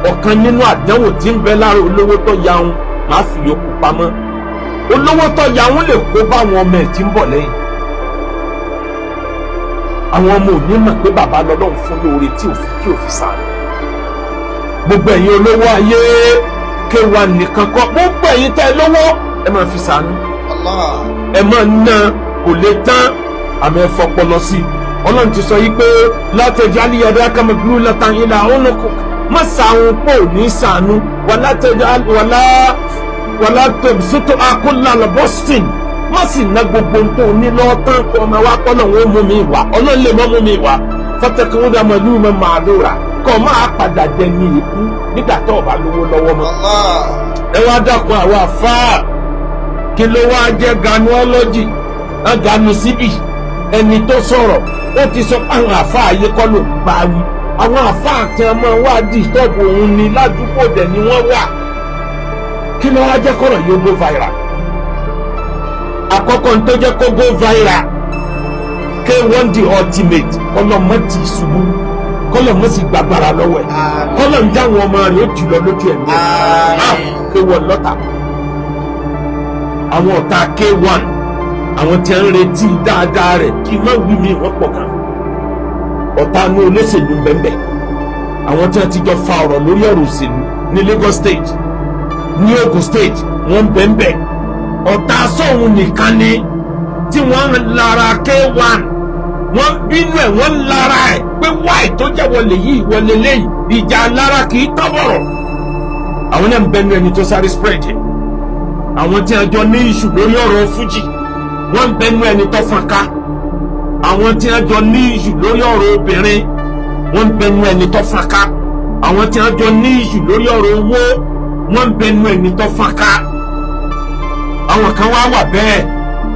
Ọ̀kan nínú àdánwò tí ń bẹ lára olówó tó yahun, máa fi yòókù pamọ́. Olówó tó yahun lè kó bá àwọn ọmọ ẹ̀ tí ń bọ̀ lẹ́yìn. Àwọn ọmọ ò ní mọ̀ pé bàbá lọ́lọ́run fún lóore tí òfin kí òfin sàánú. Gbogbo ẹ̀yin olówó ayé, kéwàá nìkan kọ́, gbogbo ẹ̀yin tẹ́ ẹ lówó, ẹ máa fi sàánú, ẹ máa ná, kò lè tán, àmọ́ ẹ fọpọlọ sí i. Ọlọ́run ti sọ yìí pé látẹ̀jọ́ aliyọ̀dọ́ akamọ̀gbìnrin lọ́tàn ilà ọ̀nùkù má sàún pò ní sànú wàlá tẹ̀jọ́ wàlá wàlá tẹ̀sótò akólà lọ́bọ̀sìn, má sì ná gbogbo tó ní lọ́tàn kó ọmọ wa kọ́ náà wọ́n mú mi wá. Ọlọ́run lè mọ́ mú mi wá fọ́tẹ́kùn dàmọ́ ìlú mọ́ màlúùrà kọ́ máa padà dẹni ìkú nígbà tó o bá lówó lọ́wọ́ mọ́. Ẹ wá dákun, àwọn àfáà, kí ló wá jẹ́ ganuọ́lọ́jì ganu síbì? Ẹni tó sọ̀rọ̀ ó ti sọ pé àwọn àfáà ayé kọ́ ló ń bá wí, àwọn àfáà kan máa wá dìstọ́bù òun ni, ládùúgbò dẹ̀ ni wọ́n wà. Kí ló wá jẹ́ kọ́rọ̀ yóò go viral? Àkọ́kọ́ ní tó jẹ́ kó go viral, K1 the ultimate, kọ́lọ́mọ́ ti ṣubú, kọ́lọ́mọ́ sì gbàgbára lọ́wọ́ ẹ̀, kọ́lọ́ ń jáwọn ọmọ rẹ̀ ó jùlọ lójú ẹ̀mí ẹ̀. K1 lọ́tà, àwọn ọ̀tá K1, àwọn tí ń retí dáadáa rẹ̀ kí má wí mi, wọ́n pọ̀ gan. Ọ̀tá inú olóṣèlú ń bẹ́ẹ̀ bẹ́ẹ̀, àwọn tí wọ́n ti jọ fa ọ̀rọ̀ lórí ọ̀rọ̀ òṣèlú ní Lagos State, ní Ogun State, wọ́n ń bẹ́ẹ̀ bẹ́ẹ̀. Ọ̀tá sóhun nìkan ni tí wọ́n ń lara K1, wọ́n ń bínú ẹ̀, wọ́n ń lara ẹ̀ pé wáì tó jẹ́ wọlé yìí, wọlé léyìí. Ìjà lára kì í tọ́bọ̀rọ̀. Àwọn náà ń bẹnu ẹni tó sáré spread ẹ̀. Àwọn tí wọ́n jọ ní issue lórí ọ̀rọ̀ fújì, wọ́n ń bẹnu ẹni tó fọ́n ká. Àwọn tí wọ́n jọ ní issue lórí ọ̀rọ̀ obìnrin, wọ́n ń bẹnu ẹni tó fọ́n ká. Àwọn tí wọ́n jọ ní issue lórí ọ̀rọ̀ owó, wọ́n ń bẹnu ẹni tó fọ́n ká. Àwọn kan wá wà bẹ́ẹ̀,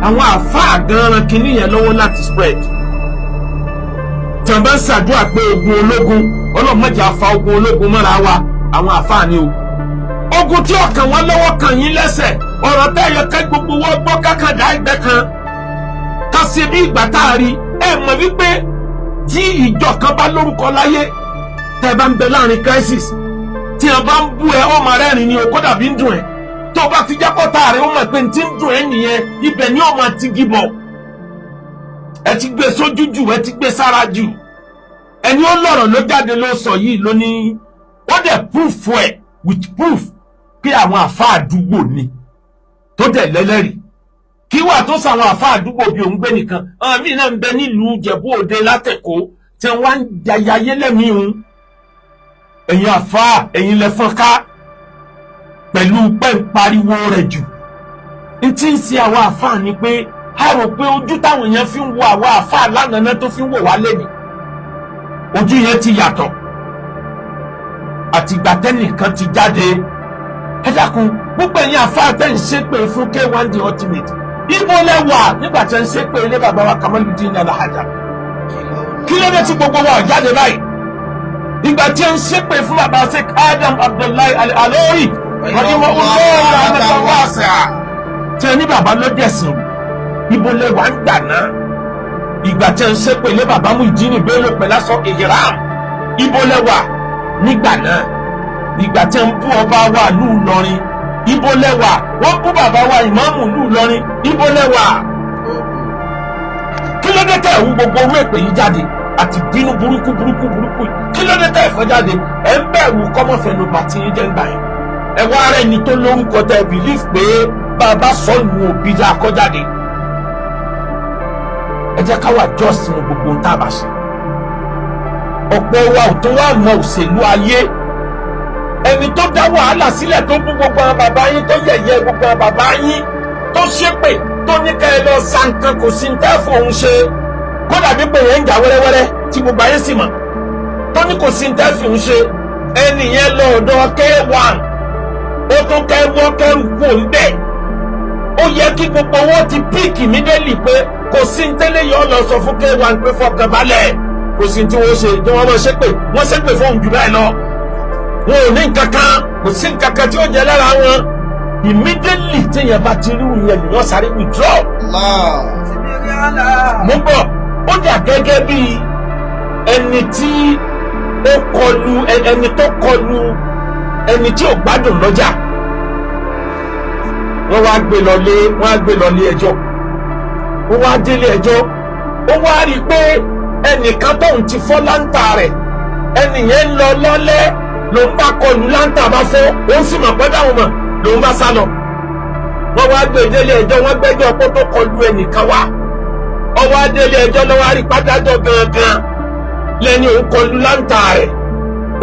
àwọn àáfàá gan-an kìíní yẹn lọ́wọ́ láti spread. Tí wọ́n bá ń ṣàdúrà pé ogun ológun, ọlọ́mọdé afa ogun ológun mọ́ra wa, àwọn àáfàá ni o. Ogun tí ọkàn wọn lọ́wọ́ kàn yín lẹ́sẹ̀, ọ̀rọ̀ tẹ́yẹ ká gbogbo wọn gbọ́ kákàdá ẹgbẹ́ kan ká ṣe bí ìgbà tá a rí. Ẹ mọ̀ wípé tí ìjọ kan bá lórúkọ láyé, tẹ́ bá ń bẹ láàrin crisis, tí wọn bá ń bú ẹ, ó máa rẹ́rìn ni o, kódà bí ń dùn ẹ. Tó bá ti jákọ́tà rẹ̀, ó mọ̀ pé n ti ń dùn ẹ́ nìyẹn, ibẹ̀ ni ó máa ti gíbọ̀. Ẹ ti gbé sójú jù, ẹ ti gbé sára jù. Ẹni ó lọ̀rọ̀ ló jáde ló sọ yìí ló ní ó dẹ̀ proof ẹ̀ with proof pé àwọn àfa àdúgbò ni tó dẹ̀ lẹ́lẹ́rìí. Kí wà tó sàwọn àfa àdúgbò bí òun gbé nìkan, àwọn míì náà ń bẹ nílùú Ìjẹ̀bú Òde látẹ̀kọ́ tí wọ́n ń jayayé lẹ́mìí hun. Ẹ̀yin àfa, ẹ̀yin lẹ fọ́n ká pẹ̀lú pẹ́ ń pariwo rẹ̀ jù. N tí ń ṣe àwọn àfa ni pé a rò pé ojú táwọn èèyàn fi ń wo àwọn àfa lánàá tó fi ń wò wá lẹ́nìí, ojú yẹn ti yàtọ̀. Àtìgbà tẹ́nìkan ti jáde, ẹ dákun, gbogbo ẹ̀yin àfa tẹ́ ń ṣépè fún K1 The Ultimate, ibo lẹ wà nígbà tẹ́ ń ṣépè ilé bàbá wa Kamaludin Alhaja? Kí ló dé tí gbogbo wa ò jáde báyìí ìgbà tí ń ṣépè fún bàbá Sheikh Adam Abdullahi Al-Alori rahimahullah rahmatan wasi'a, tí ẹ ní bàbá ló dẹ̀sìn? Ibo lẹ wà ń gbà náà ìgbà tí ń ṣépè ilé bàbá Muyideen Bello pẹ̀lú aṣọ ìhìrám? Ibo lẹ wà nígbà náà ìgbà tí ń bú ọba wa lù Ìlọrin? Ibo lẹ wà? Wọ́n bú bàbá wa ìmáàmù lù Ìlọrin, ibo lẹ wà? Kí ló dé tẹ̀ ń gbogbo orú èpè yìí jáde àti bínú burúkú burúkú burúkú yìí? Kí ló dé tẹ̀ ẹ̀fọ́ jáde? Ẹ̀ ń bẹ̀rù kọ́mọ́fẹ́nu bàtí yín jẹ́ ń gbà yẹn. Ẹ wá rẹ̀ ni tó lórúkọ tẹ believe pé bàbá sọ̀lù òbí dá kọ́ jáde. Ẹ jẹ́ ká wà just nínú gbogbo ohun tá a bá ṣe. Ọ̀pọ̀ wa ò tó wá mọ òṣèlú ayé. Ẹni tó dá wàhálà sílẹ̀, tó bú gbogbo àwọn bàbá yín, tó yẹ̀yẹ́ gbogbo àwọn bàbá yín, tó ṣépè, tó ní ká ẹ lọ sa nǹkan, kò sí ní tẹ́ fòun ṣe, kódà bí pé yẹn ń jà wẹ́rẹ́wẹ́rẹ́ tí gbogbo ayé sì mọ̀, tó ní kò sí ní tẹ́ fòun ṣe, ẹni yẹn lọ ọ̀dọ̀ K1, ó tún kẹ́wọ́ kẹ́rù kú òun bẹ́ẹ̀. Ó yẹ kí gbogbo wọn ti pick immediately pé kò sí ní tẹ́lẹ̀ yọ lọ sọ fún K1 pé fọkàn balẹ̀, kò sí tí wọ́n ṣe tí wọ́n máa ṣépè, wọ́n ṣépè fóun jù bẹ́ẹ̀ lọ, wọn ò ní nǹkan kan, kò sí nǹkan kan tí ó jẹ lára wọn. Immediately téèyàn bá ti rí ìyẹn, lèyàn sáré withdraw. Mo ń bọ̀. Ó dà gẹ́gẹ́ bí ẹni tí ó kọlu ẹni tó kọlu ẹni tí ò gbádùn lọ́jà. Wọ́n wá gbé lọlé, wọ́n á gbé lọlé ẹjọ́. Wọ́n wá délé ẹjọ́, ó wá rí i pé ẹnìkan tóun ti fọ́ láǹtà rẹ̀, ẹnì yẹn ń lọ lọ́lẹ́, lòun bá kọlu, láǹtà bá fọ́. Òun sì mọ̀ pé dáhùn mọ̀, lòun bá sá lọ. Wọ́n wá gbé délé ẹjọ́, wọ́n gbẹ́jọ́ pé tó kọlu ẹnìkan wá. Ọwọ́ adélé ẹjọ́ lọ́wọ́ á rí pátájọ́ gangan lẹ́ni òun kọlu láǹtà rẹ̀.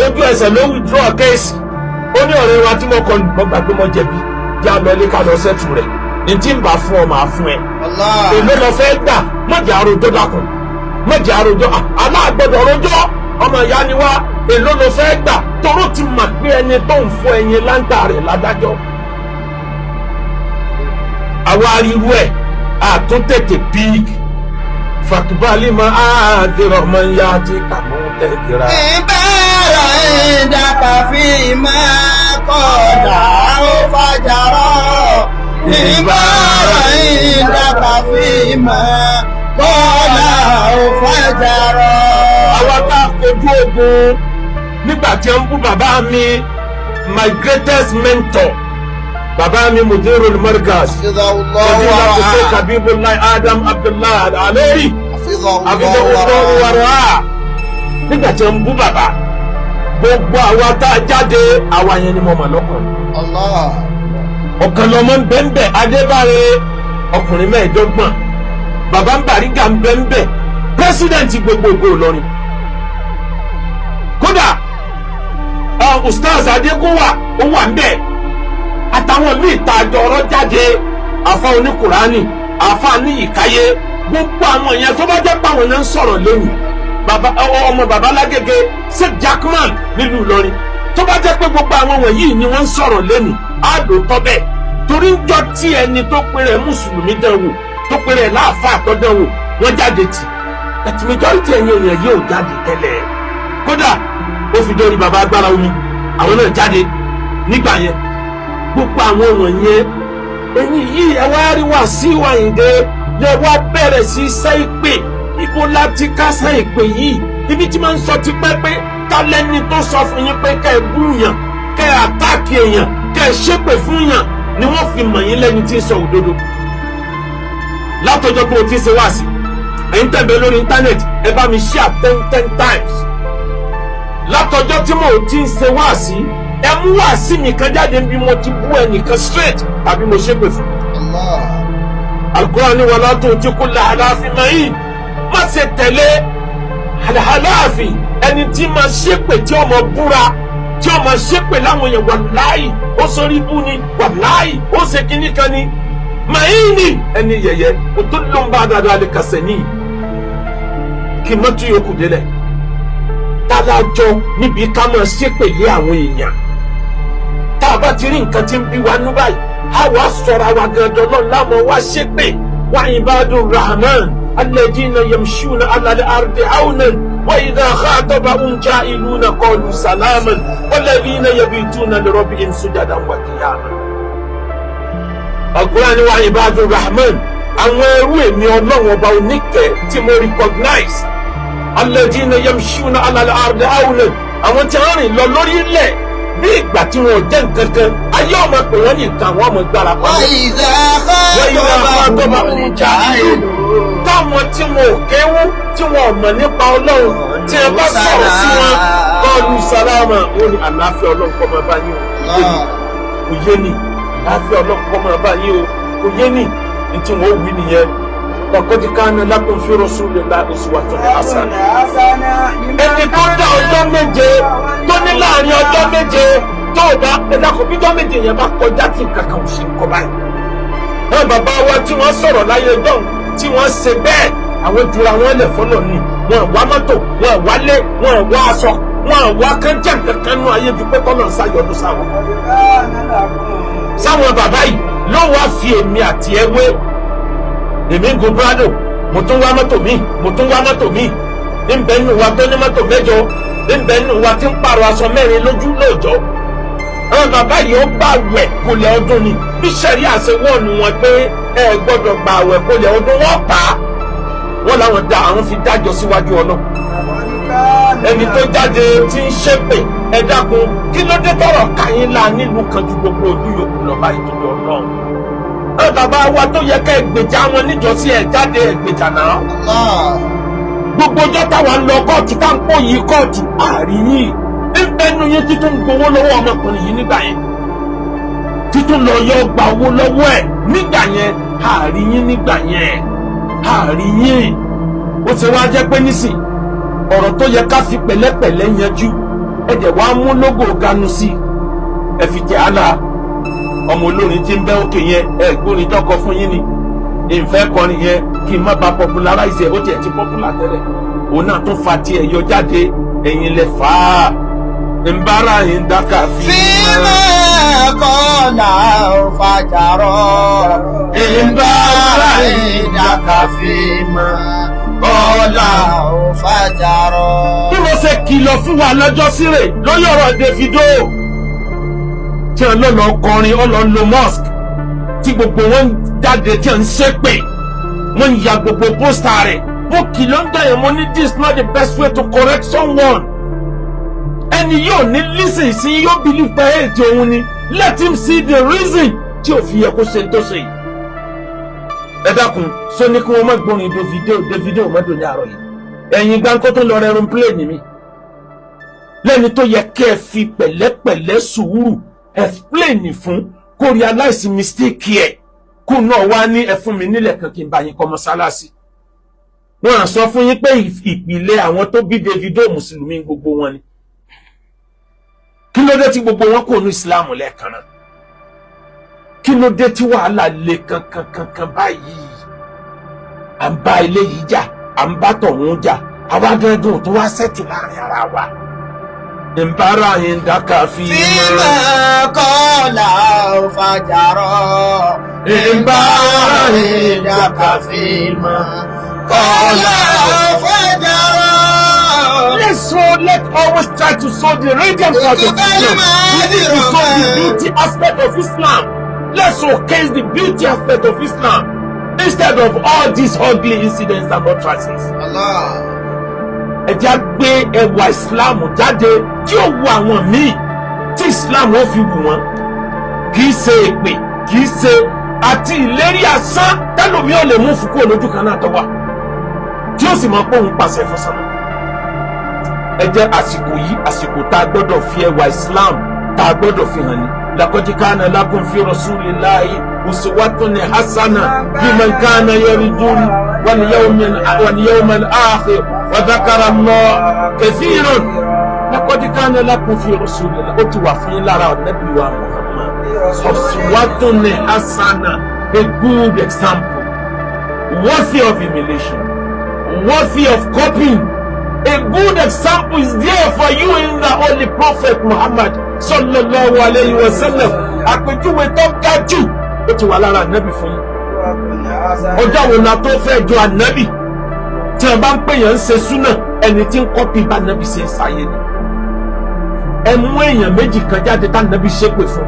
Ojú ẹsẹ̀ ló withdraw case. Ó ní ọ̀rẹ́ wa tí mo kọlu, mo gbà pé mo jẹ̀bi, já lọ ilé ká lọ settle rẹ̀. Ní tí ń bá fún ọ, máa fún ẹ. Èló lọ fẹ́ gbà? Mọ̀jẹ̀ àròjọ, dákun, mọ̀jẹ̀ àròjọ, aláàgbọ̀dọ̀ rojọ́, ọmọ ìyá ni wá. Èló lọ fẹ́ gbà? Toró ti mà pé ẹni tó ń fọ ẹyin láǹtà rẹ̀ ládájọ́. Àwa ariwo ẹ̀ àtúntètè pík fàkìbálì máa àdìrọ̀ máa ń yá tí kàmú tẹ̀síra. Ìbára ìdàkà fi máa kọ̀dà ó fàjàrọ̀. Ìbára ìdàkà fi máa kọ̀dà ó fàjàrọ̀. Àwa tá a kojú ogun nígbà tí wọ́n ń bú bàbá mi, my greatest mentor, bàbá mi Mudirul Markaz, Fadilatu Sheikh Habibullah Adam Abdullahi Al-Alori, Abidjan wàrà. Nígbà tí wọ́n ń bú bàbá, gbogbo àwa tá a jáde, àwa yẹn ni mo mọ̀ lọ́kùnrin. Allah. Ọ̀kan lọmọ ń bẹ́ ń bẹ́, Adébáre, ọkùnrin 25. Bàbá ń Bàrígà ń bẹ́ ń bẹ́, president gbogbogbò Ìlọrin. Kódà Ustaz Adégúnwà ó wà ń bẹ̀, àtàwọn míì tá a jọ ọ̀rọ̀ jáde, afa oníkùránì, afa níyìkáyé, gbogbo àwọn yẹn tó bá jẹ́ pàwọn yẹn ń sọ̀rọ̀ lónìí, bàbá ọmọ bàbá Lágége, Sheikh Jackman nílùú Ìlọrin, tó bá jẹ́ pé gbogbo àwọn wọ̀nyí ni wọ́n ń sọ̀rọ̀ lónìí, á lò tọ́ bẹ́ẹ̀, torí ń jọ tí ẹni tó péré mùsùlùmí dán wò, tó péré láàfáà tó dán wò, wọ́n jáde tì. Ẹtì majority ẹ̀yin èèyàn yóò jáde tẹ́lẹ̀. Kódà ó fi dórí bàbá agbára omi, àwọn náà jáde nígbà yẹn. Gbogbo àwọn wọ̀nyẹn, ẹ̀yin yìí, ẹ wá rí Wàsíù Àyìndé lẹ wá bẹ̀rẹ̀ sí sẹ́ ìpè. Ibo láti kásá ìpè yìí? Ibi tí máa ń sọ ti pẹ́ pé tálẹ́ni tó sọ fún yín pé kẹ́ ẹ bú yàn, kẹ́ ẹ attack èèyàn, kẹ́ ẹ ṣépè fún yàn ni wọ́n fi mọ̀ yín lẹ́ni tí ń sọ òdodo? Látọjọ́ pé o ti ń ṣe wáàsí, ẹ̀yin tẹ̀bẹ̀ lórí íńtánẹ́ẹ̀tì, ẹ bá mi share 10 10 times. Látọjọ́ tí mo ti ń ṣe wáàsí, ẹ mú wáàsí mi kan jáde bí mo ti bú ẹnìkan straight tàbí mo ṣépè fún. Allah. Al-Qur'an ní ولا تطع كل حلاف مهين, má ṣe tẹ̀lé àlàáfin, ẹni tí máa ṣépè, tí ó máa búra, tí ó máa ṣépè láwọn èèyàn. Wàláì, ó sọrí ibú ni, wàláì, ó ṣe kíní kan ni. Màáyìn ẹni yẹyẹ o tó ló ń bá dáadáa lè kàṣẹ ní kí mọ́tò yòókù délẹ̀ tálájọ níbi ká máa ṣépè lé àwọn èèyàn. Tá a bá ti rí nǹkan tí ń bí wa nú báyìí, a wàá sọ̀rọ̀ àwa gangan náà láwọn wá ṣépè. وعباد الرحمن الذين يمشون على الأرض هونا وإذا خاطبهم الجاهلون قالوا سلاما والذين يبيتون لربهم سجدا وقياما. Al-Qur'an ní وعباد الرحمن, àwọn ẹrú èmi Ọlọ́run Ọba oníkẹ́ tí mo recognize, الذين يمشون على الأرض هونا, àwọn tí wọ́n rìn lọ lórí ilẹ̀ bí ìgbà tí wọn ò jẹ́ nǹkan kan, ayé ọmọ pè wọ́n ní nǹkan, àwọn ọmọ gbára pamọ́. وإذا وإذا خاطبهم خاطبهم الجاهلون táwọn tí wọn ò kéwú, tí wọn ò mọ̀ nípa Ọlọ́run, tí ẹ bá sọ̀rọ̀ sí wọn, قالوا سلاما, ó ní àlàáfíà Ọlọ́run kó máa bá yín o. Kò yé ni, àlàáfíà Ọlọ́run kó máa bá yín o. Kò yé ni ní tí wọn ó wí nìyẹn. لقد كان لكم في رسول الله أسوة حسنة. Ẹni tó dá ọjọ́ 7, tó ní láàrin ọjọ́ 7 tó o bá ẹ̀dá kò bíjọ́ 7 yẹn bá kọjá tí nǹkan kan ò ṣe ń kọ báyìí. Náà bàbá wa tí wọ́n sọ̀rọ̀ láyé ọjọ́ tí wọ́n ṣe bẹ́ẹ̀, àwọn jura wọn lẹ̀ fọlọ́ ni. Wọn wá mọ́tò, wọn wálé, wọn wá aṣọ, wọn wá kánjà kankan nú ayé ju pé kọ́nà ṣàyọ̀dún sáwọn. Sáwọn bàbá yìí ló wá fi èmi àti ẹwé. Èmi ń gun Prado, mo tún wá mọ́tò míì, mo tún wá mọ́tò míì. Ńbẹ nù wa tó ní mọ́tò 8, ńbẹ nù wa tí ń pààrọ̀ aṣọ 4 lójú lóòjọ́. Àwọn bàbá yìí, ó bá wẹ̀ kólẹ̀ ọdún ni. Bí sẹ́rí àṣewọ́ọ̀nù wọn pé ẹ gbọ́dọ̀ gba àwẹ̀ kólẹ̀ ọdún, wọ́n pa á. Wọ́n làwọn da àwọn fi dájọ́ síwájú Ọlọ́run. Ẹni tó jáde tí ń ṣépè, ẹ dákun, kí ló dé tọrọ káyín la nílùú kan ju gbogbo ojú yòókù lọ báyìí tó lọ lọ́hùn? Ẹ bàbá wa tó yẹ ká ẹ gbèjà wọn níjọ́sí, ẹ jáde, ẹ gbèjà náà. Gbogbo ọjọ́ táwa ń lọ kóòtù, tá ń pò yí kóòtù, àárín yìí ń bẹnu yín títún gbowó lọ́wọ́ ọmọkùnrin yìí nígbà yẹn, títún lọ yọ gba owó lọ́wọ́ ẹ̀ nígbà yẹn, àárín yín nígbà yẹn, àárín yín. Ó ti wá jẹ́ pé nísìn, ọ̀rọ̀ tó yẹ ká fi pẹ̀lẹ́pẹ̀lẹ́ yanjú, ẹ jẹ́ wàá mú lógò ganu sí ẹ fi tẹ̀ á la. Ọmọ olórin tí ń bẹ́ òkè yẹn, ẹ gbórin tọkọ fún yín ni. Ìfẹ́ kọrin yẹn kí n má ba popularize ẹ̀, ó tiẹ̀ ti popular tẹ́lẹ̀. Òun náà tún fa tiẹ̀ yọ jáde. Ẹ̀yin lẹ fà á nbára yín dákà fi. فيما قال فجرا Nbára yín dákà فيما قال فجرا Bí mo ṣe kìlọ̀ fún wa lọ́jọ́ sílẹ̀ lórí ọ̀rọ̀ Davido tí wọn lọ lọ kọrin, ó lọ lo mosque tí gbogbo wọn ń jáde, tí wọn ń ṣépè, wọn ń ya gbogbo poster rẹ̀, mo kìlọ̀ ń gbà yẹn. Mo ní this is not the best way to correct someone. Ẹni yóò ní listen sí, yóò believe pé ètò òun ni. Let him see the reason tí ò fi yẹ kó ṣe tó ṣe yìí. Ẹ dákun, sọ ní kí wọn má gbórin Davido. Davido mọ́tò ní àárọ̀ yìí, ẹ̀yìn gbáǹkó tó lọ rẹrun plane mi. Lẹ́ni tó yẹ kẹ́ ẹ fi pẹ̀lẹ́pẹ̀lẹ́, sùúrù explain fún, kó realize mistake ẹ̀, kó náà wá ní, "Ẹ fún mi nílẹ̀ kan kí n bá yín kọ́ mọ́sálásí." Wọ́n á sọ fún yín pé ìpìlẹ̀ àwọn tó bí Davido, mùsùlùmí gbogbo wọn ni. Kí ló dé tí gbogbo wọn kò ní ìsìláàmù lẹ́ẹ̀kan náà? Kí ló dé tí wàhálà le kankankankan báyìí? À ń bá eléyìí jà, à ń bá tọ̀hún jà, àwa gángan tó wá sẹ́tù láàrin ara wa. Nbára yín dáká fi فيما قال فجرا. Nbára yín dáká fi mọ́. قال فجرا. Let's so let always try to show the radiant part of Islam. We need to show the beauty aspect of Islam. Let's showcase the beauty aspect of Islam instead of all these ugly incidents and utterances. Allah. Ẹ jẹ́ á gbé ẹwà Islam jáde tí ó wu àwọn míì, tí Islam ó fi wù wọ́n. Kì í ṣe èpè, kì í ṣe àti ìlérí asán tẹ́lòmí ò lè mú fún kúrò lójú kan náà tó wà, tí ó sì mọ̀ pé òun pàṣẹ fún sánmà. Ẹ jẹ́ àsìkò yìí, àsìkò tá a gbọ́dọ̀ fi ẹwà Islam, tá a gbọ́dọ̀ fi hàn ní. لقد كان لكم في رسول الله أسوة حسنة لمن كان يرجو واليوم الآخر وذكر الله كثيرا. لقد كان لكم في رسول الله, ó ti wà fún yín lára Ànábì wa Muhammad, أسوة حسنة, a good example worthy of emulation, worthy of copying. A good example is there for you in the Holy Prophet Muhammad صلى الله عليه وسلم. Àpèjúwe tó ga jù, ó ti wà lára Ànábì fún yín. Ọjọ́ wo la tó fẹ́ jọ Ànábì? Tí wọ́n bá ń pè yàn ń ṣe súnà, ẹni tí ń copy bá Ànábì ṣe ń sáyé ni. Ẹ mú èèyàn méjì kan jáde tá Ànábì ṣépè fún.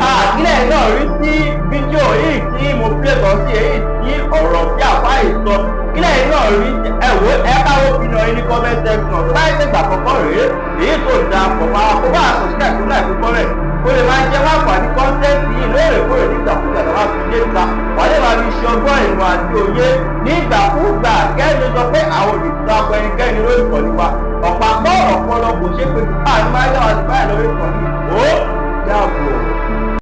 Àkílẹ̀ náà rí sí fídíò yìí tí mo play kan sí èyí tí ọ̀rọ̀ tí àfa yìí sọ, kílẹ̀ náà rí? Ẹ wò, ẹ káwọ́ fi nà yín ní comment section. Báyìí ṣe gbà kọ́kọ́ rèé, èyí tó da pọ̀ máa kó bá àtúnṣe kó láì fi comment, kó lè máa jẹ́ wá pàdé content yìí lóòrèkóòrè. Nígbàkúgbà tó bá fi dé ta, wà lè máa fi ṣe ọgbọ́n, ìmọ̀ àti òye nígbàkúgbà. Kẹ́ni sọ pé àwọn olùtakọ̀ ẹnikẹ́ni lórí ìkànnì wa, ọ̀pàpọ̀ ọ̀pọ̀lọpọ̀ ṣe pé báyìí máa yá wa sí báyìí lórí ìkànnì.